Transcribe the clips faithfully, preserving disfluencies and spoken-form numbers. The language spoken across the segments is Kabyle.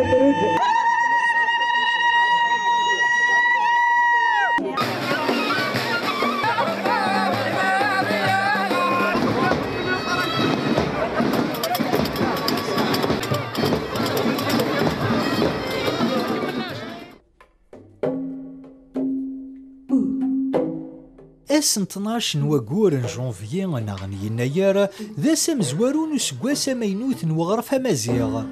Ass n tnac n waggur n janvier neɣ n yennayer, d ass amezwaru n useggas amaynut n weɣref amaziɣ.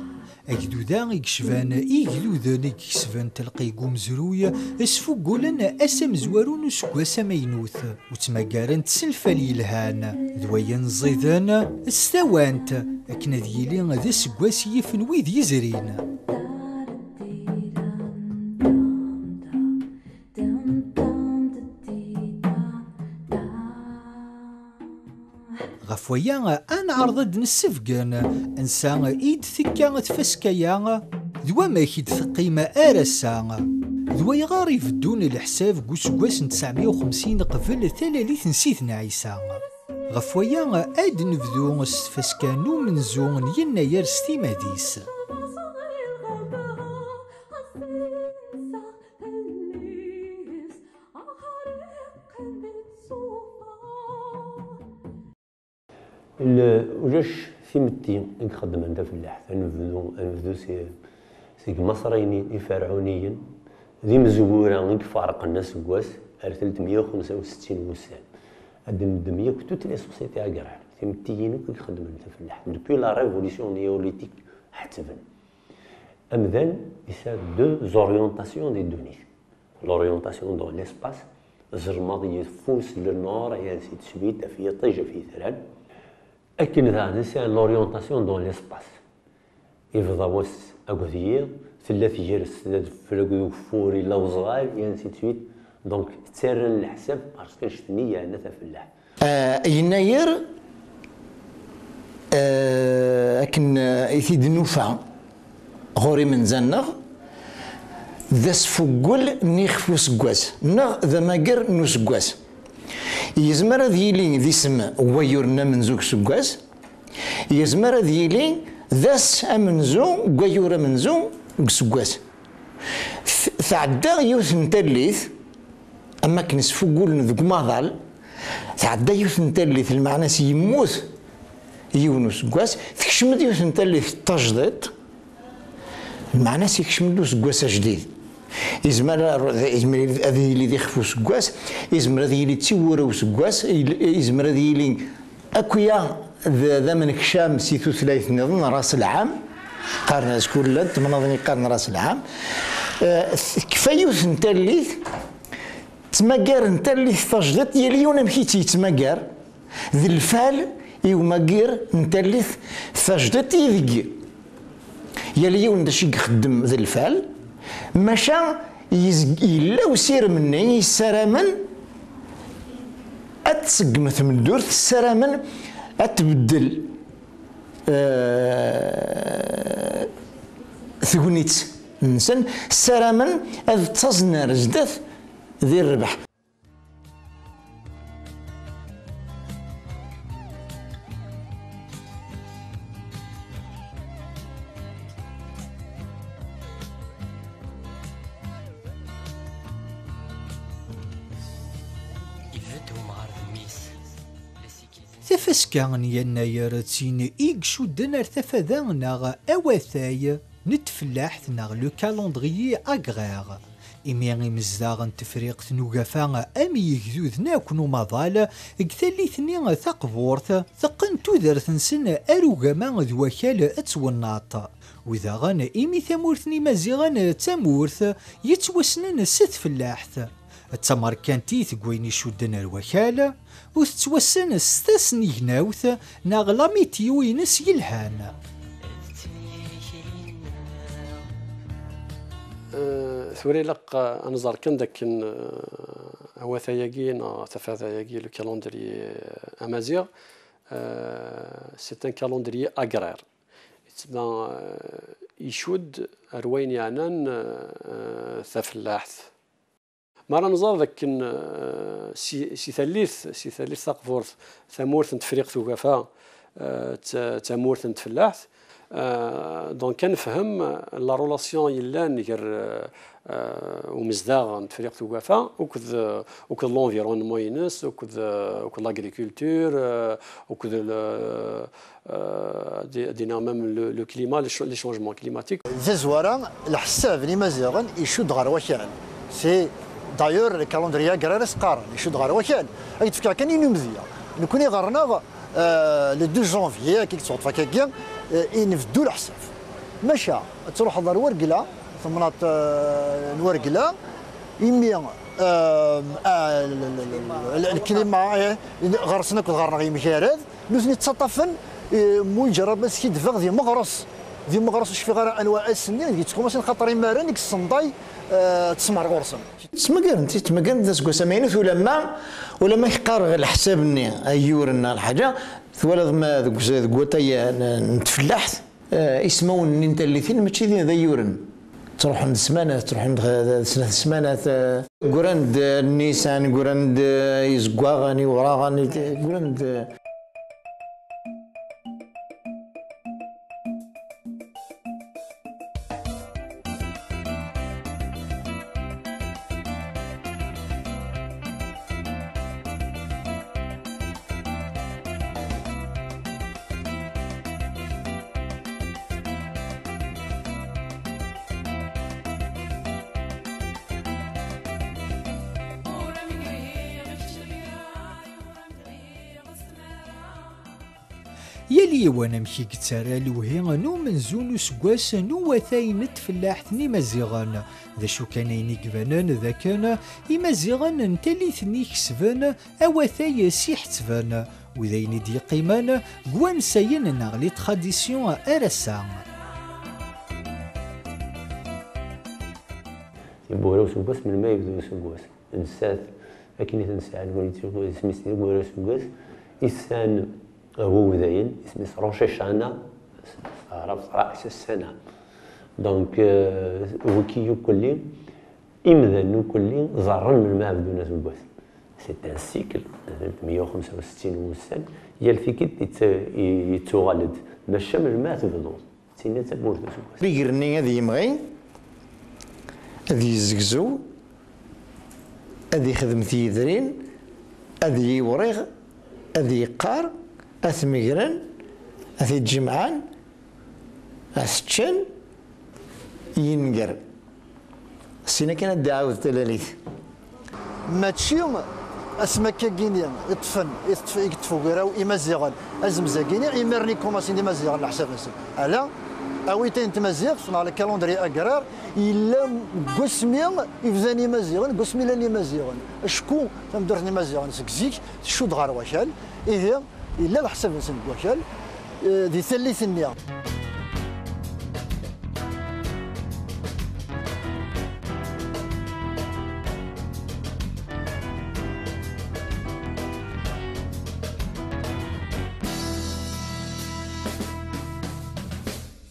Agdud-a i yecban igduden i ikesben telqey deg umezruy, sfuggulen ass amezwaru n useggas amaynut, u ttmagaren-t s lfal yelhan. D wayen ẓiden s tawant, akken ad yili d aseggas yifen wid yezrin. Ɣef waya, ad neɛreḍ ad d-nessebgen ansa i d-tekka tfaska-a, d wamek i d-teqqim ar ass-a, d wayɣer i beddun leḥsab deg useggas n tesɛemya u xemsin qbel talalit n Sidna Ɛisa. Ɣef waya, ad d-nebdu s tfaska n umenzu n yennayer s timad-is. Ulac timetti i ixeddmen tafellaḥt. Ad nebdu, ad nebdu si, seg Imaṣriyen iferɛuniyen, d imezwura i ifarqen aseggas ar telt meyya u xemsa u settin wussan. Ad d-neddem yakk toutes les sociétés agraires, timettiyin akk i ixeddmen tafellaḥt. Depuis la révolution néolithique, ḥettben. Amdan yesɛa deux orientations di ddunit. L'orientation dans l'espace, zelmaḍ yeffus, le nord, et ainsi de suite, ɣef yiṭij, ɣef yitran. Akken daɣen nesɛa l'orientation dans l'espace. Yebḍa wass akked yiḍ, tella tegrest d adfel akked ugeffur, yella uzɣal, et ainsi de suite. Donc, ttarran leḥsab parce que annect-nni yeɛna tafellaḥt. Ah, yennayer, ah, akken, ah, i t-id-nufa ɣur imenza-nneɣ, d asfuggel n yixef useggas, neɣ d amager n useggas. Yezmer ad yili d isem n wayyur n amenzu deg useggas, yezmer ad yili d ass amenzu deg wayyur amenzu deg useggas. T-, tɛedda yiwet n tallit, am akken sfuggulen deg umaḍal, tɛedda yiwet n tallit, lmeɛna-s yemmut yiwen useggas, tekcem-d yiwet n tallit tajdiṭ, lmeɛna-s yekcem-d useggas ajdid. Yezmer ar-, yezmer ad yili d ixef useggas, yezmer ad yili d tiwwura useggas, yezmer ad yili akk-ya d, d amenkcam si tutlayt nniḍen, ras lɛam, qqaren-as kullan, temnaḍin i qqaren ras lɛam. Eh, tekfa yiwet n tallit, ttmagaren tallit tajdiṭ, yal yiwen amek i tt-yettmagar, d lfal i umagir n tallit tajdiṭ ideg yal yiwen d acu i ixeddem d lfal, maca yez-, yella usirem-nni yessaramen ad tseggem tmeddurt, ssaramen ad tbeddel, eh, tegnit-nsen, ssaramen ad ttaẓen ar zdat di rrbeḥ. Ibedd umɣar d mmi-s. Tafaska n yennayer d tin i icudden ar tafada neɣ awatay n tfellaḥt neɣ le calendrier agraire. Imi imezdaɣ n Tefriqt n Ugafa am yigduden akk n umaḍal, deg tallit-nni taqburt, teqqen tudert-nsen ar ugama d wakal d twennaḍt. U daɣen, imi tamurt n Imaziɣen d tamurt yettwassnen s tfellaḥt, d tamerkantit deg wayen icudden ar wakal, u tettwassen s tasnignawt neɣ la météo-ines yelhan. Euh, tura ilaq, euh, ad nẓer kan dakken, euh, awatay-agi neɣ tafada-agi, le calendrier, euh, amaziɣ, euh, c'est un calendrier agraire. Yettma, euh, icudd ar wayen yeɛnan, euh, euh, tafellaḥt. Mi ara nẓer dakken, eh, si, si tallit, si tallit taqburt, tamurt n Tefriqt Ugafa, eh, d ta-, d tamurt n tfellaḥt, Euh, donc, ad nefhem la relation yellan gar, euh, euh, umezdaɣ n Tefriqt Ugafa akked, euh, akked l'environnement-ines, akked, euh, akked l'agriculture, euh, akked le, euh, di-, dinna même le, le climat, les ch-, les changements climatiques. Tazwara, leḥsab n Imaziɣen icudd ɣer wakal. C'est d'ailleurs le calendrier agraire i s-qqaren, icudd ɣer wakal. Ad k-d-fkeɣ kan inumedya. Nekni ɣer-neɣ, euh, le deux janvier, akka i yettwaṭṭef akkagi, euh, i nbeddu leḥsab. Maca, ad truḥeḍ ar Wergla, temnaḍt, euh, n Wergla, imi, euh, ah, l-, l-, l-, l-, lklima, eh, ɣer-sen akked ɣer-neɣ yemgarad, nutni ttaṭṭafen, eh, mu iǧerreb ad skiddbeɣ di Meɣres. Di Meɣres ur cfiɣ ara anwa ass-nni, deg yettkumasin xaṭer imaren i yessenḍay, eh, ttesmer ɣur-sen. Ttmagaren-t, ttmagaren-t d aseggas amaynut, ulamma, ulamma k-qqareɣ leḥsab-nni, ayyuren neɣ lḥaǧa, twalaḍ ma deg us-, deg watay n, n tfellaḥt, eh, ismawen-nni n tallitin mačči d, d ayyuren. Ttruḥen d ssmanat, ttruḥen d, d, d snat ssmanat, eh, ggran-d, eh, nnisan, ggran-d, eh, izeggaɣen, iwraɣen, ggran-d, eh, Yal yiwen amek i yettarra lewhi n umenzu n useggas n uwatay n tfellaḥt n Imaziɣen. D acu kan ayen i ibanen d akken Imaziɣen n tallit-nni kesben awatay s iḥettben, u d ayen i d-yeqqimen deg wansayen neɣ les traditions ar ass-a. Tiwwura useggas, melmi ay yebda useggas? Nettat, akken i ten-sɛan, win yettruḥun isem-is tiwwura useggas, i tesɛan, uh, wudayen, isem-is Rosh Hashanah, s taɛrabt رأس السنة. Donc, euh, wiki ukkelli, imdanen ukkelli ẓerren melmi ara bdun aseggas. C'est un cycle, meyya u xemsa u settin wussan, yal tikkelt yett-, yettuɣal-d, maca melmi ara tebduḍ? Tinna d tawwurt n useggas. Iger-nni ad yemɣi, ad yezzegzew, ad yexdem tiyedrin, ad yiwriɣ, ad yeqqar, ad t-megren, ad t-id-jemɛen, ad t-ččen, yenger. Syin akken ad d-iɛawed talalit. Mačči asmi akkagini i ṭṭfen, i teṭṭef, i yeṭṭef ugraw Imaziɣen azemz-agini, imir-nni kumasin d Imaziɣen leḥsab-nsen. Ala, awitay n tmaziɣt neɣ le calendrier agraire yella deg wasmi i bdan Imaziɣen, deg wasmi llan Imaziɣen. Acku tameddurt n Imaziɣen seg zik tcudd ɣer wakal, ihi yella leḥsab-nsen deg wakal, eh, di tallit-nni.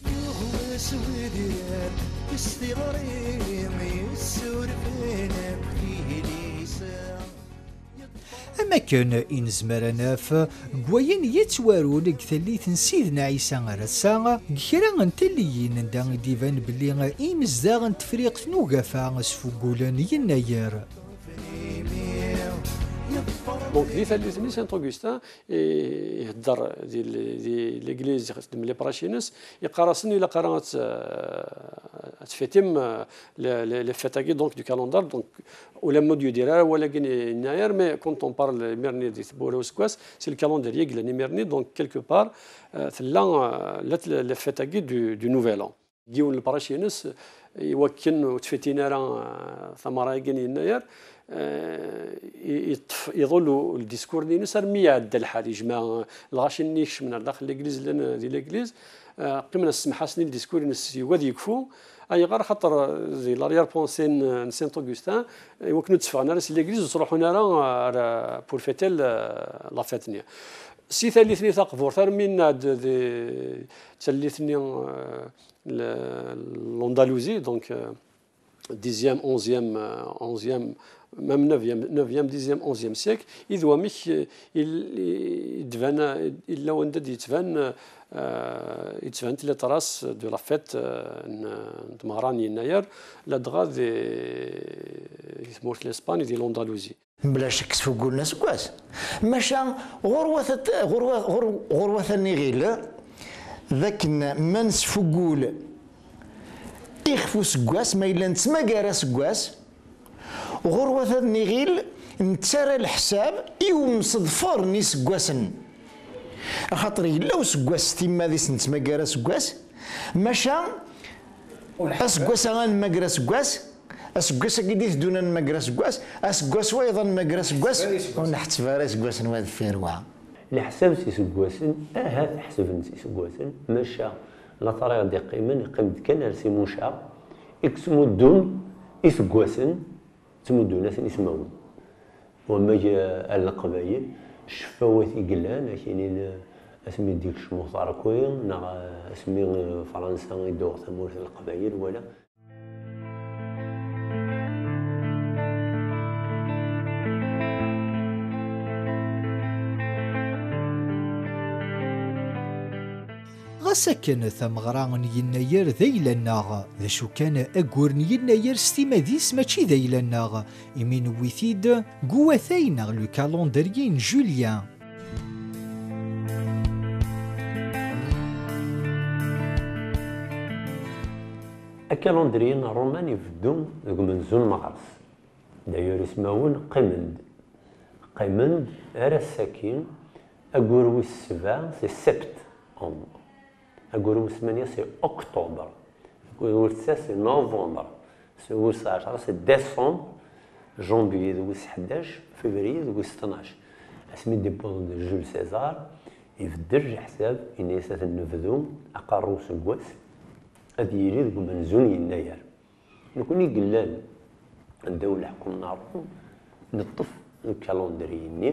Yuɣ-as wedrar s tiɣri yessurfen akk tilisa. Am akken i nezmer ad naf deg wayen yettwarun deg tallit n Sidna Ɛisa ar ass-a, deg kra n talliyin anda i d-iban belli imezdaɣ n Tefriqt n Ugafa sfuggulen Yennayer. Donc, di tallit-nni Saint Augustin, i-, ihedder di l-, di l'église, ixeddem les prêches-ines, yeqqar-asen ilaq ara ad t-, ad tfêtim, euh, le, le, les fêtes-agi, donc, du calendar, donc, ulamma ur d-yudir ara wallagi n Yennayer, mais quand on parle imir-nni di tewwura useggas, c'est le calendrier i yellan imir-nni, donc, quelque part, euh, tella, euh, la, la, les fêtes-agi du, du Nouvel An. Yiwen n le prêche-ines, i wakken ur ttfetin ara, eh, tameɣra-agi n Yennayer, eh, i-, iṭṭef, iḍul u-, le discours-nni-ines armi iɛedda lḥal, yejmeɛ, eh, lɣaci-nni ikecmen ar daxel l'église, llan, eh, di l'église, eh, qqimen ad semḥ-asen i le discours-ines, yugi ad yekfu. Ayɣer? Xaṭer, eh, di l'arrière-pensée n, n Saint Augustin, eh, i wakken ur d-tteffɣen ara si l'église, ur ttruḥun ara, eh, ar, eh, pour fêter, eh, la fête-nni. Si tallit-nni taqburt armi nɛed di tallit-nni, eh, l-, l'Andalousie, donc, euh, dixième, onzième, euh, onzième, même neuvième, neuvième, dixième, onzième siècle, i d wamek, euh, il, i d-tban, euh, illa wanda d-yettban, euh, yettban les traces de la fête, euh, n, n tmeɣra n Yennayer, ladɣa di, di tmurt n l'Espagne, di l'Andalousie. Mebla ccek sfuggulen aseggas. Maca ɣur-wat at-, ɣur-wa-, ɣur-, ɣur-wat ad niɣil d akken ma nesfuggul ixef useggas, ma yella nettmagar aseggas, ɣur-wat ad niɣil nettarra leḥsab i umseḍfer n yiseggasen. Axaṭer yella useggas s timmad-is nettmagar aseggas, maca aseggas-a ad nemmager aseggas, aseggas-agi d-iteddun ad nemmager aseggas, aseggas wayeḍ ad nemmager aseggas, ur nḥetteb ara iseggasen wa deffir wa. Leḥsab s iseggasen, ahat ḥesben s iseggasen, maca later i ɣ-d-iqqimen, iqqim-d kan ar si Muca, i yettmuddun iseggasen, ttmuddun-asen ismawen. Wamag, eh, ar Leqbayel, ccfawat i yellan, akinin, eh, asmi d-ikcem uterqi, neɣ, eh, asmi, eh, Fransa i d-tuɣ tamurt n Leqbayel, wala. Ɣas akken, tameɣra n Yennayer d ayla-nneɣ, d acu kan, aggur n Yennayer s timad-is mačči d ayla-nneɣ, imi newwi-t-id deg uwatay neɣ le calendrier n Julien. Akalendriye n Ṛṛuman ibeddu deg umenzu n Meɣres. D'ailleurs, ismawen qqimen-d. Qqimen-d ar ass-agi, aggur wis sebɛa, c'est septembre. Aggur wis tmanya, c'est octobre. Aggur wis tisa, c'est novembre. Wis ɛecṛa, c'est décembre. Janvier d wis ḥdac, février d wis tnac. Asmi d-iwweḍ Jules César, ibeddel leḥsab, yenna-yas ad nebdu aqerru useggas, ad yili deg umenzu n Yennayer. Nekni i yellan ddaw leḥkem n Ṛum, neṭṭef lkalendriye-nni.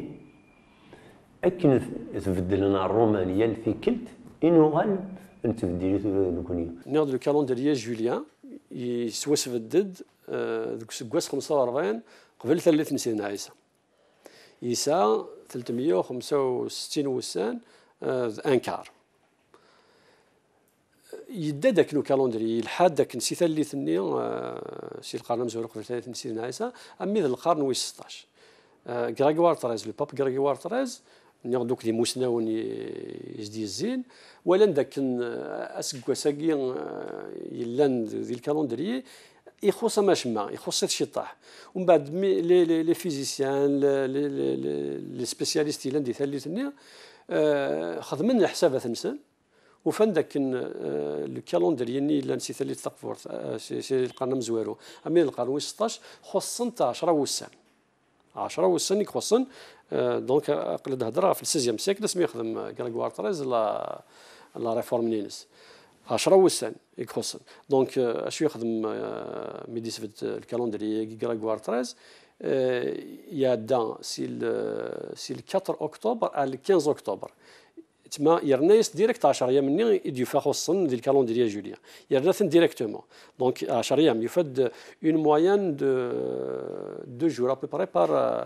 Akken t-, tbeddlen Ṛṛuman yal tikkelt, i nuɣal nettbeddil-it ula d nekni. Nniɣ-d le calendrier julien, yettwasbedd, eh, deg useggas xemsa u ṛebɛin, qbel tallit n Sidna Ɛisa. Yesɛa tlettmeyya u xemsa u settin wussan, eh, d un quart. Yedda-d akken ukalendriye, yelḥa-d akken si tallit-nni, eh, si lqern amezwaru qbel tallit n Sidna Ɛisa, armi d lqern wis seṭṭac. Eh, Grégoire treize, le pape Grégoire treize, nniɣ-d akk d imusnawen i, i s-d-yezzin, walan d akken, eh, aseggas-agi, eh, yellan di lkalendriye, ixuṣṣ am acemma, ixuṣṣ-it ciṭṭaḥ. Umbeɛd, mi, les, les, les physiciens, les, les, les, les, les spécialistes yellan di tallit-nni, eh, xedmen leḥsabat-nsen, ufan d akken, eh, le calendrier-nni yellan si tallit taqburt, eh, si, si lqern amezwaru, armi d lqern wis seṭṭac, xuṣṣen-t ɛecra wussan. Ɛecra wussan i ixuṣṣen, eh, donc, eh, aql-i d-heddreɣ ɣef le seizième siècle, asmi yexdem, eh, Grégoire treize la, la réforme-nni-ines. Ɛecra wussan i ixuṣṣen. Donc, eh, acu yexdem, eh, mi d-isbedd, eh, le calendrier-agi Grégoire treize, eh, iɛedda si le, si le quatre octobre à le quinze octobre. Tma yerna-yas direct ɛecr-yam-nni i d-yufa xuṣṣen di lkalendrier julien. Yerna-ten directement. Donc, ɛecr-yam, yufa-d une moyenne de deux jours à peu près par, euh,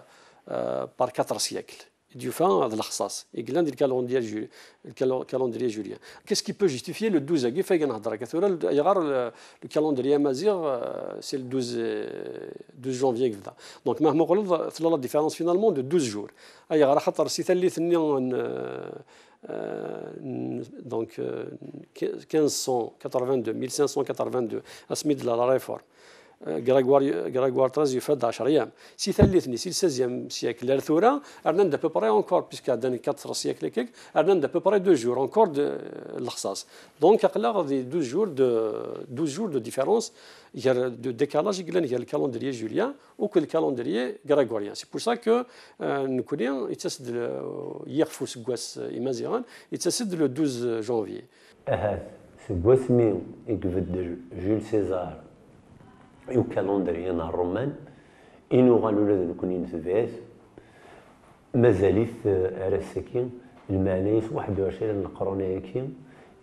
euh, par quatre siècles. I d-yufa d lexṣaṣ i yellan di lkalendrier ju-, lkalo-, calendrier julien. Qu'est-ce qui peut justifier le douze-agi, fay nehder akka tura, le, ayɣer le, le calendrier amaziɣ, euh, c'est le douze, euh, douze janvier i yebda. Donc, mahma uɣleḍ, tella la différence finalement de douze jours. Ayɣer? Axaṭer si tallit-nni n, euh, euh, n-, donc, euh, quinze cent quatre-vingt-deux, mille cinq cent quatre-vingt-deux, asmi d-tella la réforme. Euh, Grégoire, Grégoire treize yufa-d ɛecr-yam. Si tallit-nni, si le seizième siècle ar tura, rnan-d à peu près encore, puisque ɛeddan quatre siècles et quelques, rnan-d à peu près deux jours encore de, euh, lexṣaṣ. Donc, aql-aɣ di douze jours de, douze jours de différence, gar, de décalage i yellan gar le calendrier julien akked le calendrier grégorien. C'est pour ça que, euh, nekni, yettas-d le, yixef useggas imaziɣen, yettas-d le douze janvier. Ahat seg wasmi i ibeddel Jules César i ukalendriye n Ṛṛuman, i nuɣal ula d nekni netbeɛ-it, mazal-it, eh, ar ass-agi, lmeɛna-is waḥed u ɛecrin n leqrun-agi,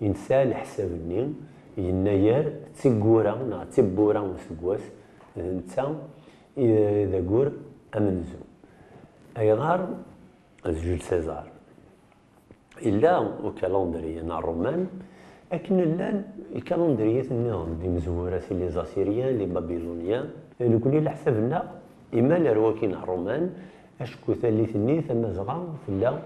i nesɛa leḥsab-nni, yennayer d tiwwura neɣ d tiwwura n useggas, D netta i d aggur amenzu. Ayɣer? D Jules César. Yella ukalandriye n Ṛṛuman, akken llan ikalandriyat nniḍen d imezwura, si les Assyriens, les Babyloniens. Nekkni leḥsab-nneɣ imal ar waki n Ṛṛuman, acku tallit-nni Tamazɣa tella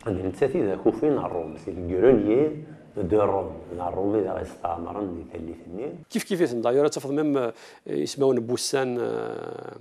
d nettat i d akufi n Ṛṛum, c'est le grenier de Rome, d Ṛṛum i d aɣ-yesteɛmren di tallit-nni. Kif kif-iten, d'ailleurs, ad tafeḍ même, euh, ismawen n wussan, euh,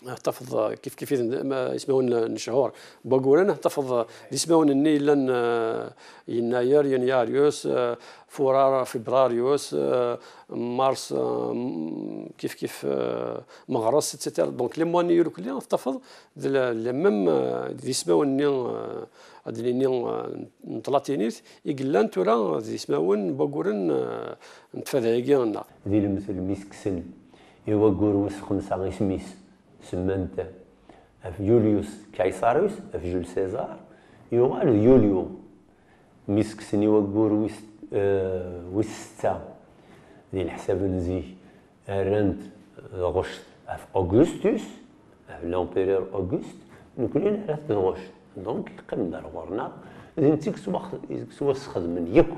ad tafeḍ, euh, kif kif-iten, ma ismawen n, n cchur. N waguren, ad tafeḍ, euh, d ismawen-nni yellan, euh, yennayer, yenyaryus, euh, furar, fibrarius, euh, mars, euh, m-, kif kif, euh, meɣres, et cetera. Donc, les mois-nni irkelli, ad tafeḍ, d la, la même, euh, d ismawen-nni, euh, ad d-nini, euh, n tlatinit, i yellan tura d ismawen n waguren, euh, n tfada-agi-nneɣ. Di lemtel mi s-kksen i waggur wis xemsa isem-is, semman-t ɣef Julius Caesarius, ɣef Jules César, yuɣal d Yulyu. Mi s-kksen i waggur wis, eh, wis setta, di leḥsab n zik, rran-t ɣect ɣef Augustus, ɣef l'empereur Auguste, nekkni nerra-t d ɣect. Donc, yeqqim-d ar ɣur-neɣ, d netta i yettwax-, yettwasxedmen yakk,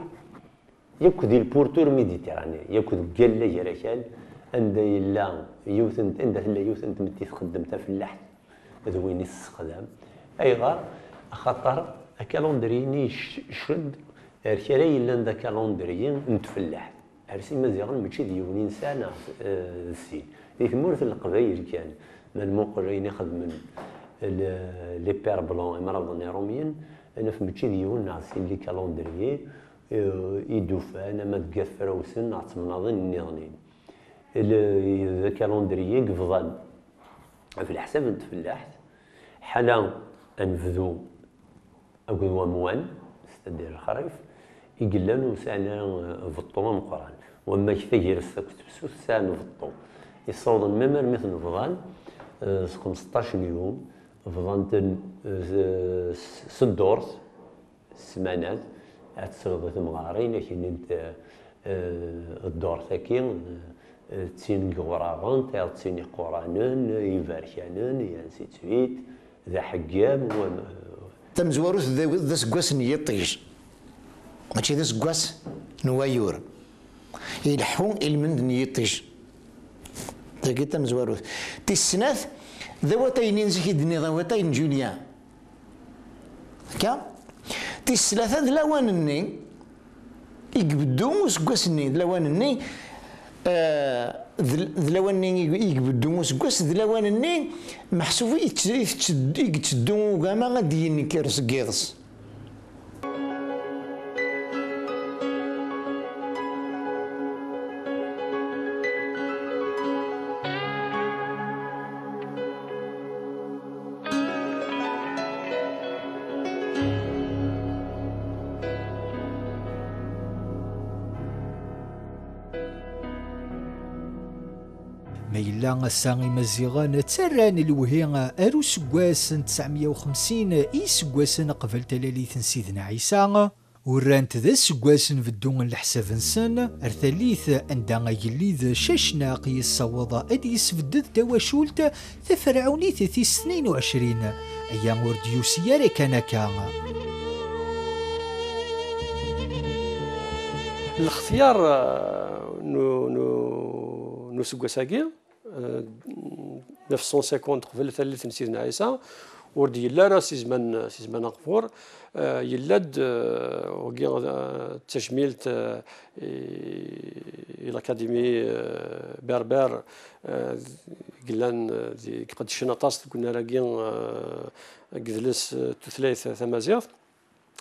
yakk di le pourtour méditerranéen, yakk deg allager akal, anda yella yiwet n, anda tella yiwet n tmetti txeddem tafellaḥt, d win i tessexdam. Ayɣer? Axaṭer akalendriye-nni iced ar kra yellan d akalendriye n tfellaḥt. Ar s Imaziɣen mačči d yiwen i nesɛa neɣ, eh, d sin. Di tmurt n Leqbayel kan, ma nmuqel ayen i xedmen le-, les pères blancs, imrabḍen irumyen, ad naf mačči d yiwen neɣ d sin n les calendriers, eh, i d-ufan, ama deg At Frawsen neɣ d temnaḍin nniḍen. Le-, d akalendriye i yebḍan ɣef leḥsab n tfellaḥt, ḥala anebdu akked wamwan, c'est-à-dire lexrif, i yellan ur sɛin ara, eh, beṭṭu ameqqran. Wamma deg tagrest akked tefsut sɛan beṭṭu. Yessawḍen même armi ten-bḍan, eh, s xemseṭṭac n yum, bḍan-ten, eh, s, s ddurt, ssmanat, ad tesleḍ i temɣarin, ad k-inint, eh, eh, ddurt-agi, eh, d tin n yiɣraben, tayeḍ d tin iquranen, iberkanen, et ainsi de suite, d aḥeggam, wa-, Tamezwarut d, d aseggas n yiṭij. Mačči d aseggas n wayyur. Ileḥḥu i lmend n yiṭij. Dagi tamezwarut. Tis snat, d awatay-nni n zik i d-nniɣ, awatay n Julien. Akka? Tis tlata d lawan-nni i ibeddu useggas-nni, d lawan-nni, eh, d, d lawan-nni i, i ibeddu useggas, d lawan-nni meḥsub i yett-, i tett-, i yetteddu ugama ad d-yenker seg yiḍes. Ma yella ass-a Imaziɣen ttarran lewhi ar useggas n tesɛemya u xemsin i yiseggasen qbel talalit n Sidna Ɛisa, urran-t d aseggas n beddu n leḥsab-nsen, ar tallit anda agellid Cacnaq yessaweḍ ad yesbedd tawacult taferɛunit tis tnin u ɛecrin, aya ur d-yusi ara kan akka. Lextyar, eh, n u-, n u-, n useggas-agi, eh, neuf cent cinquante qbel tallit n Sidna Ɛisa, ur d-yelli ara si zman, si zman aqbur. Eh, yella-d, eh, wagi, eh, d tajmilt, eh, i, i l'Académie, eh, berbère, eh, yellan, eh, di, iqeddcen aṭas deg unnar-agi, eh, deg yidles, eh, tutlayt tamaziɣt.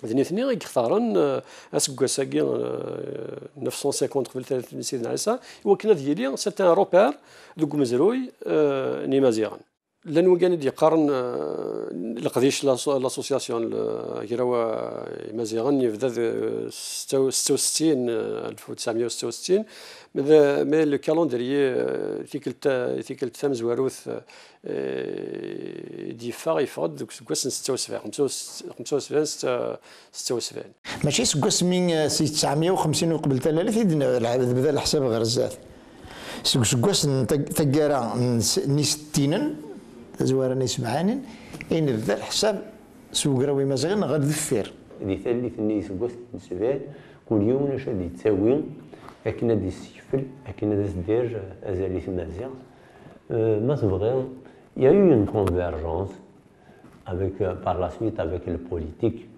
D nitni i yextaren, eh, aseggas-agi, eh, neuf cent cinquante qbel tallit n Sidna Ɛisa, i wakken ad yili, c'est un repère deg umezruy, eh, n Imaziɣen. Llan wiggan i d-yeqqaren, eh, leqdic, l'asso-, l'association, le-, agraw, eh, Imaziɣen yebda d, eh, setta u, setta u settin, eh, alef u tesɛemya u setta u settin, mais, mais le calendrier, eh, tikkelt, tikkelt tamezwarut, eh, eh, i d-yeffeɣ, yeffeɣ-d deg useggas n setta u sebɛin, xemsa u sebɛin, setta u sebɛin. Mačči seg wasmi, eh, si tesɛemya u xemsin uqbel talalit i d-, tebda leḥsab ɣer zdat. Seg useggas n tag- taggara n s- n isettinen, tazwara n isebɛanin, i nebda leḥsab s ugraw imaziɣen ɣer deffir. Di tallit-nni iseggasen n sebɛin, kul yiwen acu ad yettawi akken ad d-yessekfel, akken ad as-d-yerr azal i tmaziɣt. Euh, ma tebɣiḍ, il y a eu une convergence avec, euh, par la suite avec le politique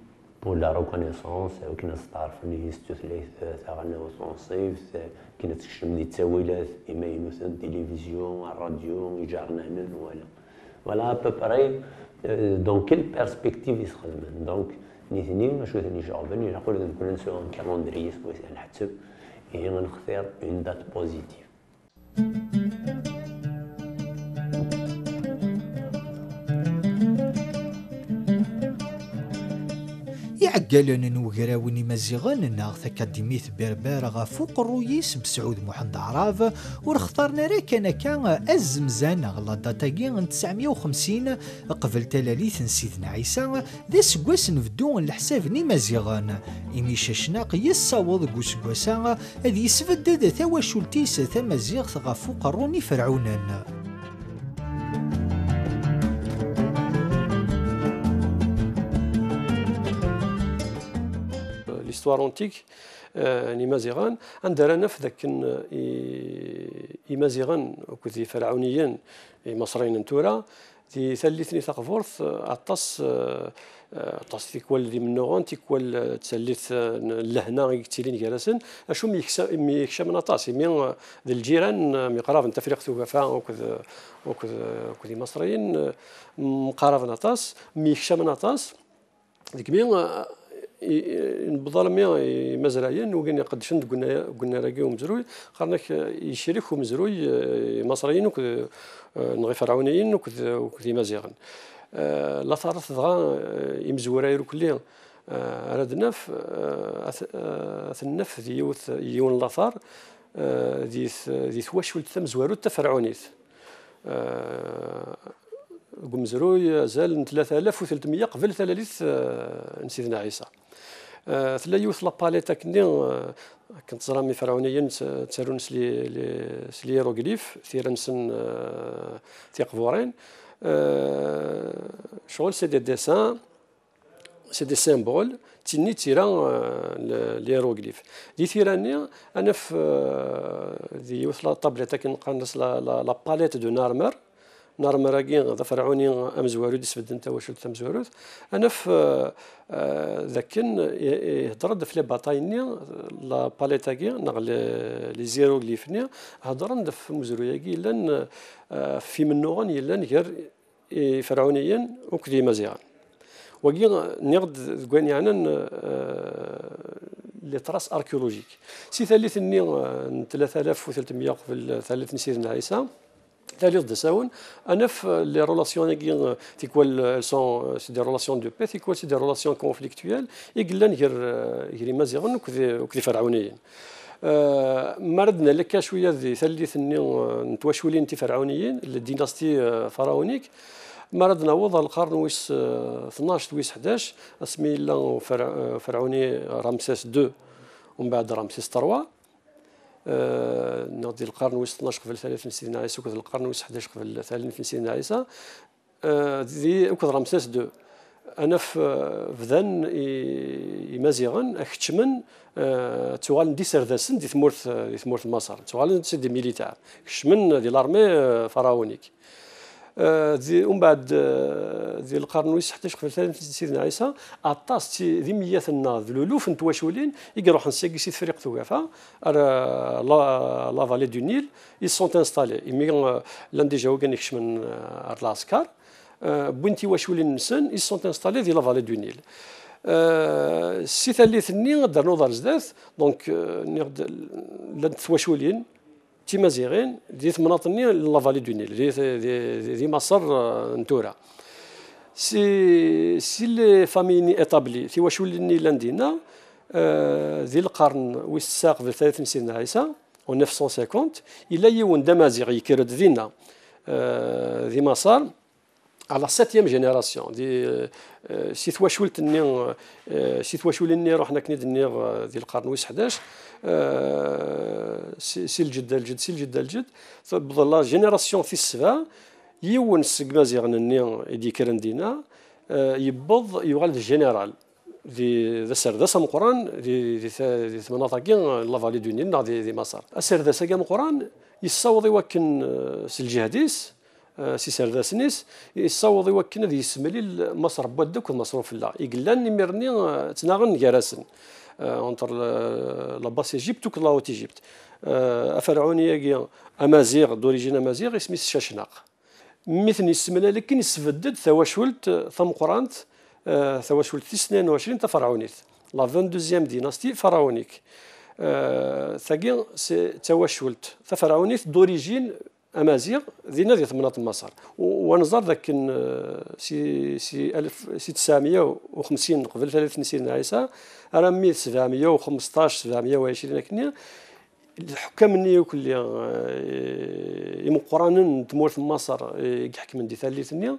pour la reconnaissance, akken ad steɛṛfen s tutlayt, euh, taɣelnawt tunṣibt, euh, akken ad tekcem di ttawilat imaynuten, tilivizyu, ṛṛadyu, iǧernanen, wala. Voilà à peu près, euh, dans quelle perspective i sxedmen. Donc, nitni, acu i ten-iceɣben, ilaq ur d-nekkni nesɛu un calendrier s wass ad nḥetteb, ihi ad nextir une date positive. Iɛeggalen n ugraw n Imaziɣen neɣ takadimit Berber ɣef uqerruy-is Besɛud Muḥend Aɛrab ur xtaren ara kan akka azemz-a neɣ la date-agi n tesɛemya u xemsin qbel talalit n Sidna Ɛisa, d aseggas n beddu n leḥsab n Imaziɣen, imi Cacnaq yessaweḍ deg useggas-a ad yesbedd tawacult-is tamaziɣt ɣef uqerru n Iferɛunen. L'histoire antique, euh, n Imaziɣen, anda ara naf dakken, euh, i- Imaziɣen akked Iferɛuniyen, Imaṣriyen n tura, di tallit-nni taqburt, euh, aṭas, euh, euh, aṭas tikwal d imennuɣen, tikwal, euh, d tallit, euh, n lehna i yettilin gar-asen. Acu myeksa- myekcamen aṭas, imi, euh, d lǧiran, euh, myeqraben, Tafriqt Ugafa akked, akked, akked Imaṣriyen, euh, mqaraben aṭas, myekcamen aṭas. Degmi, euh, i- i- newweḍ armi Imazrayen, wigin iqeddcen deg unna- deg unnar-agi umezruy, qqaren-ak, euh, yecrek umezruy, euh, Imaṣriyen akked, euh, neɣ Iferɛuniyen akked, akked Imaziɣen. Euh, la taret dɣa, euh, imezwura irukli, euh, ara d-naf, euh, at- euh, ad ten-naf di yiwet, yiwen latar, euh, di t- di twacult tamezwarut taferɛunit. Euh, deg umezruy azal n tlata alaf u telt meyya qbel talalit, euh, n Sidna Ɛisa. Euh, tella yiwet la palette akkenni, euh, akken teẓram Iferɛuniyen tt- ttarun s li- li- s lyiruglif, tira-nsen, euh, tiqburin. Euh, ccɣel c'est des dessins, c'est des symboles, d tinni d tira, euh, n lyiruglif. Di tira-nni, ad naf, euh, di yiwet la tablette akken qqaren-as la, la, la palette de Narmer. Narmer-agi d aferɛuni amezwaru i d-isbedden tawacult tamezwarut. Ad naf, euh, euh, dakken i- ihedder-d ɣef les batailles-nni, la palette-agi, neɣ les, les hiéroglyphes-nni, heddren-d ɣef umezruy-agi yellan, euh, ɣef imennuɣen yellan gar Iferɛuniyen akked Yimaziɣen. Wagi, nniɣ-d deg wayen yeɛnan, euh, les traces archéologiques. Si tallit-nni, euh, n tlata alaf u telt meyya qbel tallit n Sidna Ɛisa, tallit d asawen, ad naf, euh, les relations-agi, euh, tikwal, euh, elles sont, euh, c'est des relations de paix, tikwal c'est des relations conflictuelles, i yellan gar, euh, gar Imaziɣen akked, akked Iferɛuniyen. Euh, mi ara d-nali akka cwiya di tallit-nni, euh, n twaculin tiferɛuniyin, la dynastie, euh, pharaonique, mi ara d-naweḍ ɣer lqern wis, euh, tnac, wis ḥdac, asmi yella ufer- euh, uferɛuni Ramsès deux, umbeɛd Ramsès trois, euh, neɣ di lqern wis tnac qbel tallit n Sidna Ɛisa akked lqern wis ḥdac qbel tallit n Sidna Ɛisa, euh, di, akked Ramsès deux. Ad naf, euh, bdan i- Imaziɣen ad keččmen, euh, ttuɣalen d iserdasen di tmurt, di tmurt n Maṣer. Ttuɣalen c'est des militaires. Kecmen di l'armée, euh, pharaonique. Euh, di, umbeɛd, euh, di lqern wis ḥdac qbel tallit n Sidna Ɛisa, aṭas d ti- d imeyyaten neɣ d luluf n twaculin i iruḥen syagi si Tefriqt Ugafa ar, euh, la, la vallée du Nil, ils sont installés. Imi, euh, llan déjà wigin ikecmen, euh, ar Lɛesker. Euh, wwin tiwaculin-nsen, ils sont installés di la vallée du Nil. Euh, si tallit-nni ad d-rnuḍ ar zdat, donc, euh, nniɣ-d, llant twaculin timaziɣin di temnaḍt-nni n la vallée du Nil, di, di, di, di Maṣer, euh, n tura. Si, si les familles-nni établies, tiwaculin-nni llan dinna, euh, di lqern wis tesɛa qbel tallit n Sidna Ɛisa, en neuf cent cinquante, yella yiwen d amaziɣ yekker-d dinna, euh, di Maṣer, à la septième génération, di, euh, si twacult-nni, euh, si twaculin-nni ruḥen akken i d-nniɣ, euh, di lqern wis ḥdac, euh, si, si lǧedd ar lǧedd, si lǧedd ar lǧedd, tewweḍ la génération tis sebɛa, yiwen seg Imaziɣen-nni i d-yekkren dinna, euh, yewweḍ, yuɣal d général. Di, d aserdas ameqqran di, di, ta- di temnaḍt-agi n la vallée du Nil neɣ di, di Maṣer. Aserdas-agi ameqqran yessaweḍ i wakken, eh, s lǧehd-is, eh, s iserdasen-is, yessaweḍ i wakken ad yessemlil Maṣer n wadda akked Maṣer ufella. I yellan imir-nni, eh, ttnaɣen gar-asen, eh, entre la, la Basse Égypte akked la Haute Égypte. Eh, aferɛuni-agi amaziɣ, d'origine amaziɣ, isem-is Cacnaq. Mi ten-yessemlal akken, yesbedd-d tawacult tameqqrant, eh, tawacult tis tnayen u ɛecrin taferɛunit, la vingt-deuxième dynastie pharaonique. Eh, tagi, c'est d tawacult taferɛunit d'origine amaziɣ, dinna di temnaḍt n Maṣer. U, u ad nẓer dakken, eh, si, si alef, si tesɛemya u xemsin qbel tallit n Sidna Ɛisa, armi d sebɛemya u xmesṭac, sebɛemya u ɛecrin akkenni, lḥukam-nni akk-, eh, imeqqranen n tmurt n Maṣer, eh, i iḥekmen di tallit-nni,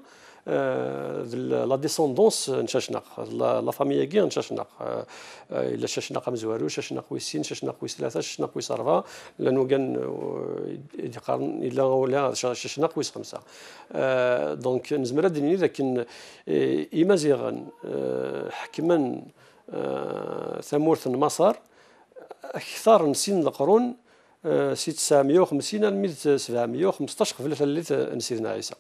eh, d la, la descendance n Cacnaq, la, la famille-agi n Cacnaq, eh, eh, yella Cacnaq amezwaru, Cacnaq wis sin, Cacnaq wis tlata, Cacnaq wis rebɛa, llan wagan, eh, i d-yeqqaren yella ula Ca-, Cacnaq wis xemsa. Eh, donc, nezmer ad d-nini dakken, eh, Imaziɣen, eh, ḥekmen, eh, tamurt n Maṣer, akteṛ n sin leqrun, eh, si tesɛemya u xemsin armi d sebɛemya u xmesṭac qbel tallit n Sidna Ɛisa.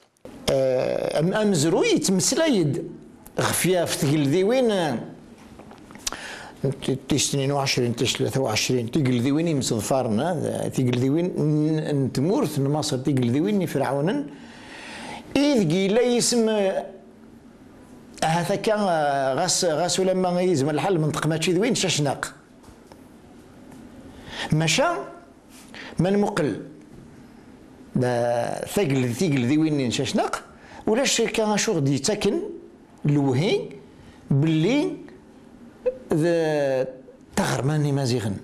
Eh, am-, amezruy yettmeslay-d ɣef, ɣef tgeldiwin, eh, tis tnin u ɛecrin, tis tlata u ɛecrin, tigeldiwin imseḍfaren, eh, tigeldiwin n, n tmurt n Maṣer, tigeldiwin n Iferɛunen, ideg yella yisem, eh, ahat akka, eh, ɣas, ɣas ulamma yezmer lḥal menṭeq mačči d win, Cacnaq. Maca, ma nmuqel, da, tagel-, tigeldiwin-nni n Cacnaq, ulac akka acu ɣ-d-yettaken lewhi belli d taɣerma n Imaziɣen.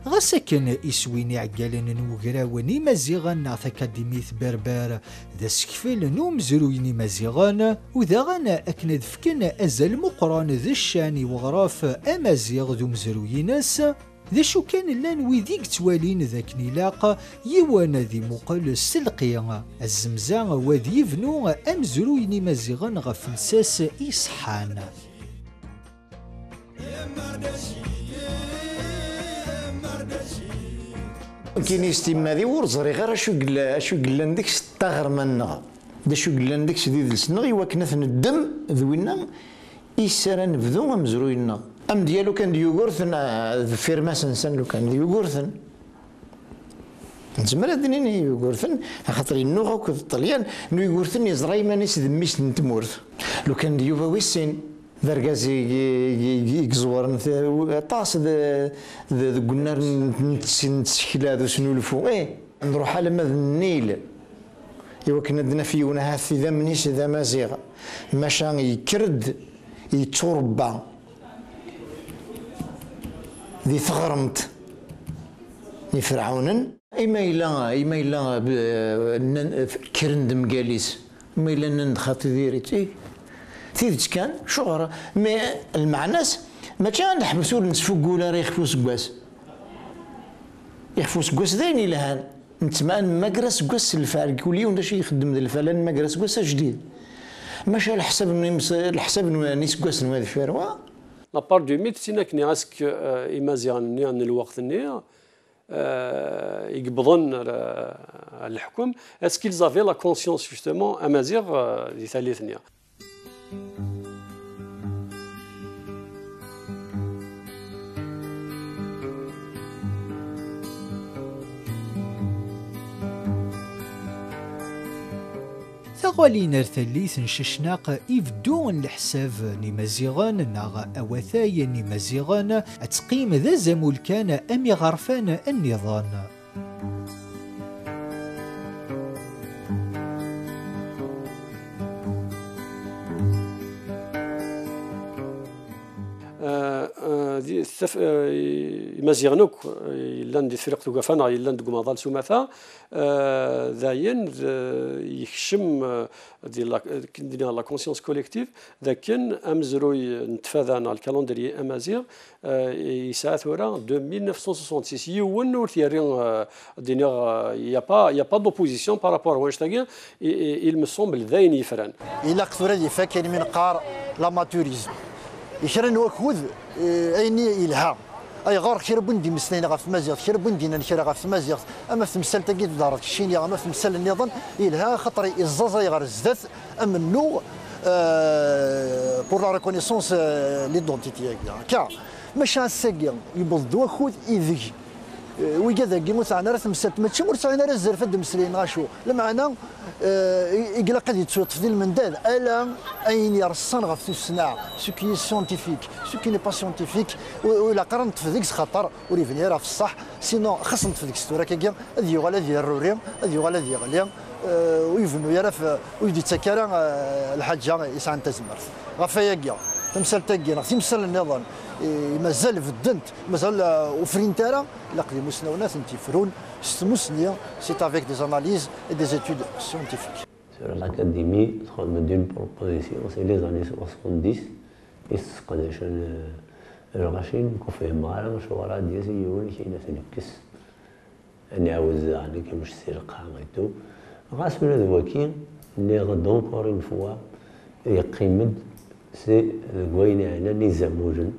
Ɣas akken, iswi n iɛeggalen n ugraw n Imaziɣen neɣ takadimit berber d asekfel n umezruy n Imaziɣen, u daɣen akken ad fken azal meqqren d ccan i weɣref amaziɣ d umezruy-ines, d acu kan, llan wid i yettwalin d akken ilaq yiwen ad imuqel s telqi, azemza, u ad yebnu amezruy n Imaziɣen ɣef lsas iṣeḥḥan. Nekkini s timmad-iw ur ẓriɣ ara acu yella, acu yellan deg-s d taɣerma-nneɣ, d acu yellan deg-s d idles-nneɣ, i wakken ad t-neddem d winna i s ara nebdu amezruy-nneɣ. Amedya lukan d Yugurten, ah, deffir Masensen lukan d Yugurten. Nezmer ad d-nini Yugurten, axaṭer yennuɣ akked Ṭṭelyan, n Yugurten yeẓra iman-is d mmi-s n tmurt. Lukan d Yuba wis sin, d argaz i, i, i, i iẓewren t-, aṭas d, d, deg unnar n, n, n tsekla d usnulfu. Eh, nruḥ alamma d Nnil, i wakken ad d-naf yiwen ahat idammen-is d amaziɣ, maca yekker-d, yetturebba di teɣremt n Iferɛunen. I ma yella, i ma yella, eh, nnan, eh, kkren-d mgal-is, ma yella nnan-d xaṭi diri-tt, eh, tidet kan, cuɣer, mais lmeɛna-s, mačči ad neḥbes ur nesfuggul ara ixef useggas. Ixef useggas d ayen yelhan. Nettemɛen magra aseggas s lfeɛl, kul yiwen d acu i ixeddem d lfeɛl, ad nmager aseggas ajdid. Maca leḥsab n imes-, leḥsab n, n iseggasen wa deffir wa. La part du mythe, c'est que est-ce que, euh, Imaziɣen-nni n lweqt-nni, euh, i yewwḍen ar, ar leḥkem, est-ce qu'ils avaient la conscience, justement, amaziɣ, euh, di tallit-nni? Taɣalin ar tallit n Cacnaq, ibeddu n leḥsab n Imaziɣen neɣ awatay n Imaziɣen, ad teqqim d azamul kan am iɣerfan nniḍen. Euh, Taf-, eh, Imaziɣen akk, eh, yellan di Tefriqt Ugafa neɣ yellan deg umaḍal s umata, eh, dayen, d-, yekcem, eh, di la, la conscience collective, d akken amezruy n tfada neɣ le calendrier amaziɣ, eh, yesɛa tura deux mille neuf cent soixante-six, yiwen ur t-yerri, eh, ad iniɣ, eh, il y a pas, il y a pas d'opposition par rapport à wanect-agi, il, il, il me semble d ayen yefran. Ilaq tura ad ifak ayen mi neqqar l'amateurisme. I kra n wakud, eh, ayen yelha. Ayɣer kra n win d-imeslayen ɣef tmaziɣt, kra n win d-yennan kra ɣef tmaziɣt, ama ɣef temsalt-agi d-tehḍeṛ keččini, ama ɣef temsal nniḍen, yelha axaṭer iẓẓaẓay ɣer zdat amennuɣ, eh, pour la reconnaissance, eh, l'identité-agi. Akka, maca ass-agi, yewweḍ-d wakud ideg, eh, wigad-agi ur sɛin ara temsalt, mačči ur sɛin ara zzerf ad d-mmeslayen neɣ acu. Lameɛna, eh, i, i ilaq ad yettwiṭṭef di lmendad, ala ayen yerṣan ɣef tussna, ce qui est scientifique, ce qui n'est pas scientifique, ur, ur ilaq ara neṭṭef deg-s xaṭer ur yebni ara ɣef ṣṣeḥ, sinon xas neṭṭef deg-s tura akkagi, ad yuɣal ad yerruri, ad yuɣal ad yeɣli, eh, ur yebnu ara f-, ur d-yettak ara, eh, lḥaǧa yesɛan tazmert. Ɣef wayagi, tamsalt-agi neɣ timsal nniḍen, eh, mazal beddent, mazal, eh, ur frint ara, ilaq d imusnawen ad tent-yefrun s tmussni, c'est avec des analyses et des études scientifiques. Sur l'académie, txeddem-d une proposition, c'est les années soixante-dix, i s-sseqdacen, euh, lɣaci, ur fhimeɣ ara acuɣer ad d-yas yiwen kien ad t-nekkes. Ad nɛawed daɣen, nekk mec si lqaɛ et tout. Ɣas ula d waki, nniɣ-d encore une fois, yeqqim-d, c'est deg wayen yeɛnan izamulen.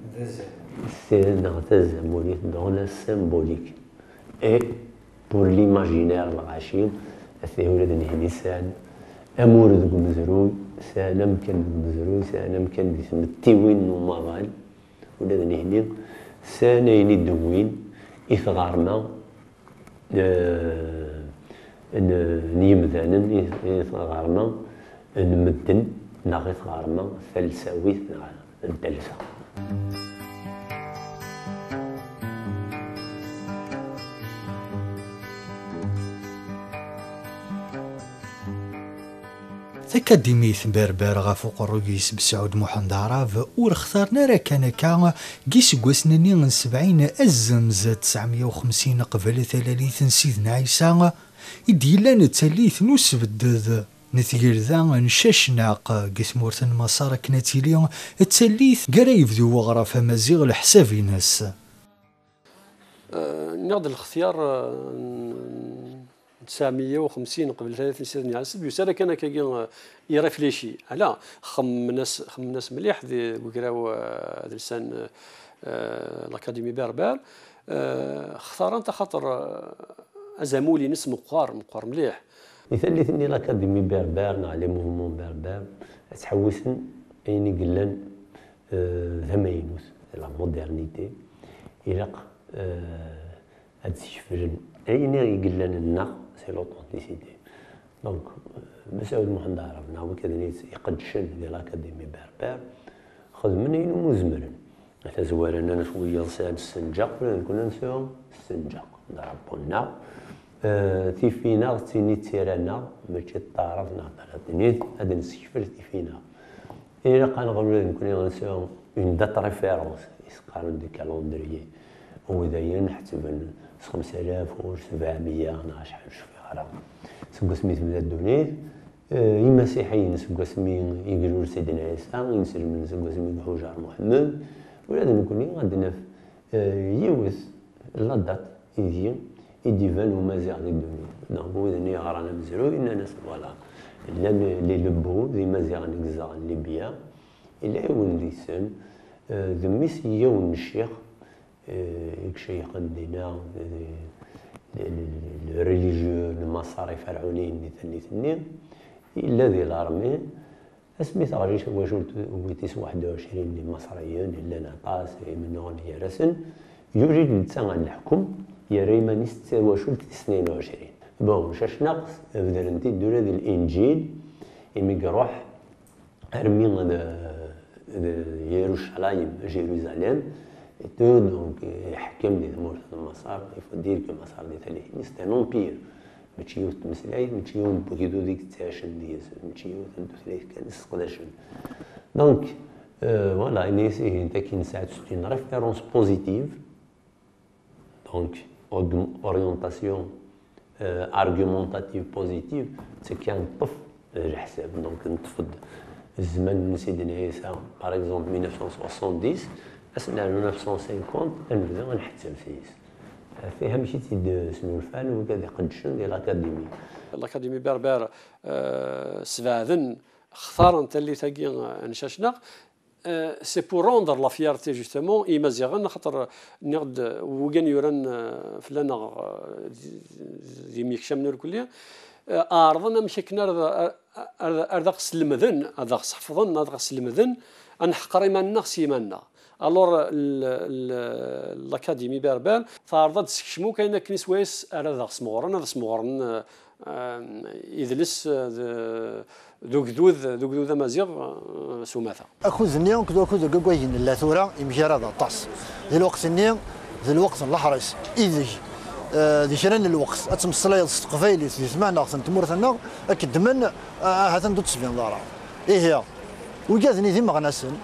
C'est neɣ tazamulit, dans la symbolique. Et pour l'imaginaire n lɣaci, ata ula d nehni sɛan amur deg umezruy, sɛan amkan deg umezruy, sɛan amkan di tmettiwin n umaḍal, ula d nehni sɛan ayen i d-wwin i tɣerma, eh, n, n yimdanen, i, i tɣerma n medden, neɣ i tɣerma talsawit, neɣ n talsa. Takadimit Berber ɣef uqerruy-is Besɛud Muḥend Aɛrab ur xtaren ara kan akka deg yiseggasen-nni n sebɛin azemz tesɛemya u xemsin qbel talalit n Sidna Ɛisa i d-yellan d tallit n usebded n tgelda n Cacnaq deg tmurt n Maṣer akken ad tili d tallit gar ara yebdu weɣraf amaziɣ leḥsab-ines. Eh, nniɣ-d lextyar, eh, n, n tesɛemya u xemsin qbel talalit n Sidna Ɛisa, yusa-d kan akkagi, eh, ireflici. Ala, xemmen-as, xemmen-as mliḥ di, deg ugraw, eh, adelsan, eh, l'Académie Berbère. Eh, xtaren-t axaṭer, eh, azamul-ines meqqer, meqqer mliḥ. Di tallit-nni l'Académie Berbère neɣ les mouvements berbères, ad ttḥewwisen ayen i yellan, eh, d amaynut, la modernité. Ilaq, eh, ad d-skeflen ayen i yellan nneɣ, c'est l'authenticité. Donc, euh, Mesɛud Muḥend Aɛrab, neɣ wigad-nni iqeddcen di l'Académie Berbère, xedmen ayen umi zemren. Tazwara-nni wiyaḍ sɛan ssenǧaq, ula d nekkni nesɛa ssenǧaq, drapeau-nneɣ. Euh, tifinaɣ d tin i d tira-nneɣ, mačči d taɛrabt neɣ d talatinit, ad nsekfel tifinaɣ. Ilaq ad nɣil ula d nekkni nesɛa une date référence, i s-qqaren di calendrier. Udayen ḥettben s xemsa alaf u sebɛemya neɣ acḥal, ur cfiɣ ara. Seg wasmi tebda ddunit, eh, imasiḥiyen seg wasmi i ilul Sidna Ɛisa, inselmen seg wasmi i iḥujer Muḥemmed, ula d nekkni ad d-naf, eh, yiwet la date ideg i d-iban umaziɣ di ddunit. Donc, wid-nni yeɣran amezruy, nnan-as, voilà, llan les lebbu d imaziɣen i yeẓẓaren Libya, yella yiwen deg-sen, eh, d mmi-s n yiwen n ccix, eh, i iceyxen dinna, eh, le, le, le, le religieux n Maṣer iferɛuniyen di tallit-nni, yella di l'armée, asmi teɣli twacult, wwit-is waḥed u ɛecrin n Imaṣriyen, llan aṭas, imennuɣen gar-asen, yuli-d netta ɣer leḥkem, yerra iman-is d tawacult tis tnayen u ɛecrin. Bon, Cacnaq, bedren-t-id ula d Linǧil, imi iruḥ armi d, d Yerushalayim, Jérusalem, et tout, donc, iḥekkem di tmurt n Maṣer, il faut dire que Maṣer di tallit-nni, c'est un empire. Mačči yiwet n tmeslayt, mačči yiwen n wegdud i yettɛicen deg-s, mačči yiwet n tutlayt kan i sseqdacen. Donc, Euh, voilà, ini-as ihi, tagi nesɛa-tt une référence positive, donc orgu- orientation euh, argumentative positive, d tagi neṭṭef leḥsab, donc neṭṭef-d zzman n Sidna Ɛisa, par exemple mille neuf cent soixante-dix, ad s-nernu neuf cent cinquante, ad nebda ad nḥettem s-yes. Ati amek i tt-id-snulfan wigad iqeddcen di l'Académie. L'Académie Berbère, euh, sbeɛden, xtaren tallit-agi n Cacnaq, euh, c'est pour rendre la fierté justement i Imaziɣen, axaṭer nniɣ-d wigad yuran, euh, fell-aneɣ, euh, d d imyekcamen irkelli, euh, ɛerḍen amek akken ar, ar, ar, ar d aɣ-slemden, ad aɣ-sḥefḍen, ad aɣ-slemden, ad nḥeqer iman-nneɣ s yiman-nneɣ. Alors, l- l- l'Académie Berbère teɛreḍ ad d-tessekcem akk ayen akken i swayes ara d aɣ-smeɣren, ad smeɣren, euh, euh, idles, euh, d d ugdud, d ugdud amaziɣ, euh, s umata. Akud-nni akked wakud deg wagag i nella tura yemgarad aṭas. Di lweqt-nni d lweqt n leḥris, ideg, eh, di kra n lweqt ad temmeslayeḍ s teqbaylit di tmaneɣt n tmurt-nneɣ, ad k-ddmen, eh, ahat anda ur d-tbineḍ ara. Ihi, wigaden i d imeɣnasen,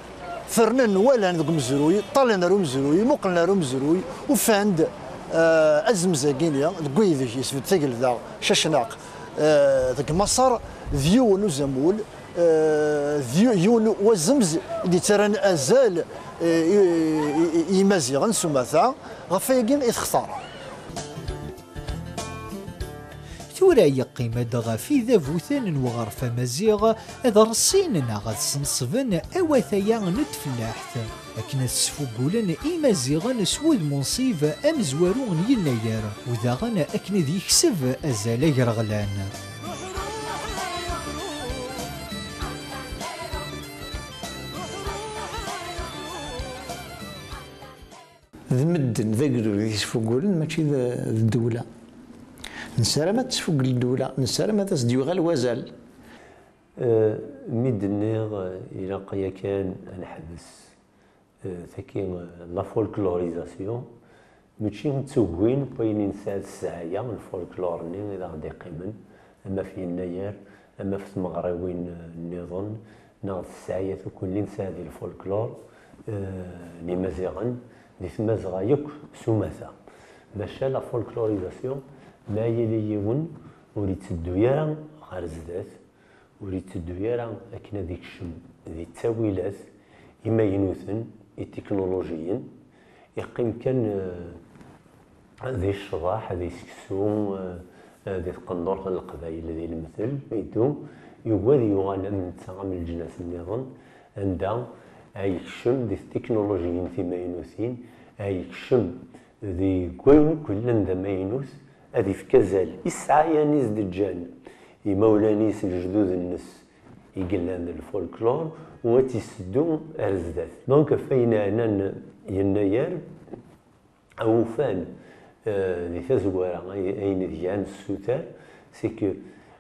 fernen, walan deg umezruy, ṭṭalen ar umezruy, muqlen ar umezruy, ufan-d, eh, azemz-agi-nni deg waydeg yesbedd tagelda Cacnaq, eh, deg Maṣer, d yiwen uzamul, eh, d yi- yiwen wazemz i d-yettarran azal, eh, i, i, i, i Yimaziɣen s umata, ɣef wayagi i textar. Tura yeqqim-d ɣef idabuten n uɣref amaziɣ ad reṣṣin neɣ ad sneṣben awatay-a n tfellaḥt, akken ad sfugulen Imaziɣen s wudem unṣib amezwaru n Yennayer, u daɣen akken ad yekseb azal agerɣlan. D medden, d agdud i t-yesfugulen, mačči d, d ddewla. Nessaram ad tesfugel ddewla, nessaram ad as-d-yuɣal wazal. Eh, mi d-nniɣ, eh, ilaq yakan ad neḥbes, eh, tagi, eh, la folklorisation, mačči d tugwin n wayen i nesɛa d ssɛaya n folklore-nni i d aɣ-d-iqqimen, ama f yennayer, ama f tmeɣriwin, eh, nniḍen, neɣ d ssɛaya tukkelli nesɛa di lfolklore, eh, n Imaziɣen, di Tmazɣa yakk s umata. Maca la folklorisation, ma yili yiwen ur itteddu ara ɣer zdat, ur itteddu ara akken ad ikcem di ttawilat imaynuten, i tiknulujiyin, iqqim kan, eh, di ccḍeḥ, di seksu, eh, eh, di tqendurt n Leqbayel, di lemtel, et tout, yugi ad yuɣal am netta, am leǧnas nniḍen, anda ay yekcem di tiknulujiyin timaynutin, ay yekcem deg wayen akk yellan d amaynut, ad ifk azal i ssɛaya-nni i s-d-ǧǧan imawlan-is, lejdud-nnes i yellan d lfolklore, u ad tt-iseddu ar zdat. Donc, ɣef wayen ɛnan yennayer, awufan, eh, di tazwara, ay- ayen ideg ara nessuter, c'est que,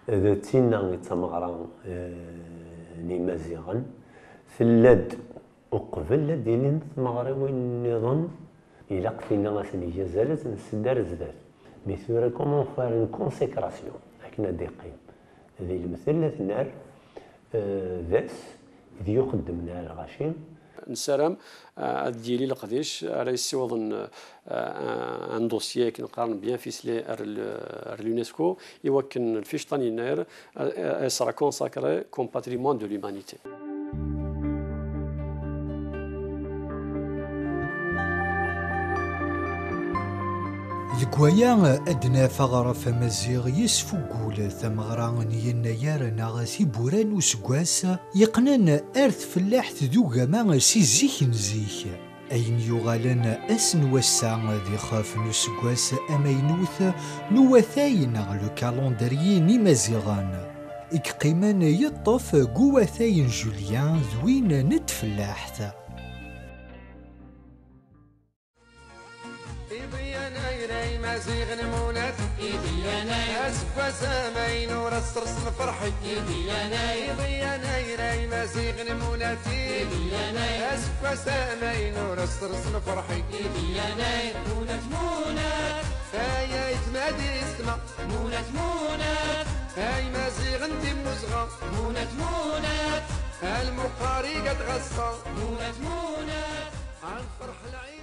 eh, d tinna i d tameɣra, eh, n Imaziɣen, tella-d uqbel ad d-ilint tmeɣriwin nniḍen, ilaq tinna ad ten-ig azal, ad ten-nseddu ar zdat. Mais tura, comment faire une consécration, akken ad d-iqqim di lemtel, ad t-nerr, eh, d ass, d yuxeddem n Lɣaci. Nessaram, eh, ad d-yili leqdic ara yessiwḍen, eh, un dossier akken qqaren bien ficelé ar l- ar l'UNESCO, i wakken lficṭa n yennayer, eh, eh, sera consacré comme patrimoine de l'humanité. Deg waya, ad naf aɣref amaziɣ yesfuggul tameɣra n yennayer neɣ tiwwura n useggas, yeqqnen ar tfellaḥt d ugama si zik n zik. Ayen yuɣalen ass n wass-a d ixef n useggas amaynut n uwatay neɣ le calendrier n Imaziɣen, i yeqqimen yeṭṭef deg uwatay n Julien d win n tfellaḥt. Iḍ-yanay ay Imaziɣen munat, Iḍ-yanay. Aseggas amaynu ras tersen ferḥi, Iḍ-yanay. Iḍ-yanay ay Imaziɣen munat, Iḍ-yanay. Aseggas amaynu ras tersen ferḥi, Iḍ-yanay. Munat, munat. Ay aytma d yessetma, munat, munat. Ay Imaziɣen timmuzɣa, munat, munat. المقاري قد غصة. مونات، مونات. عن فرح العيد.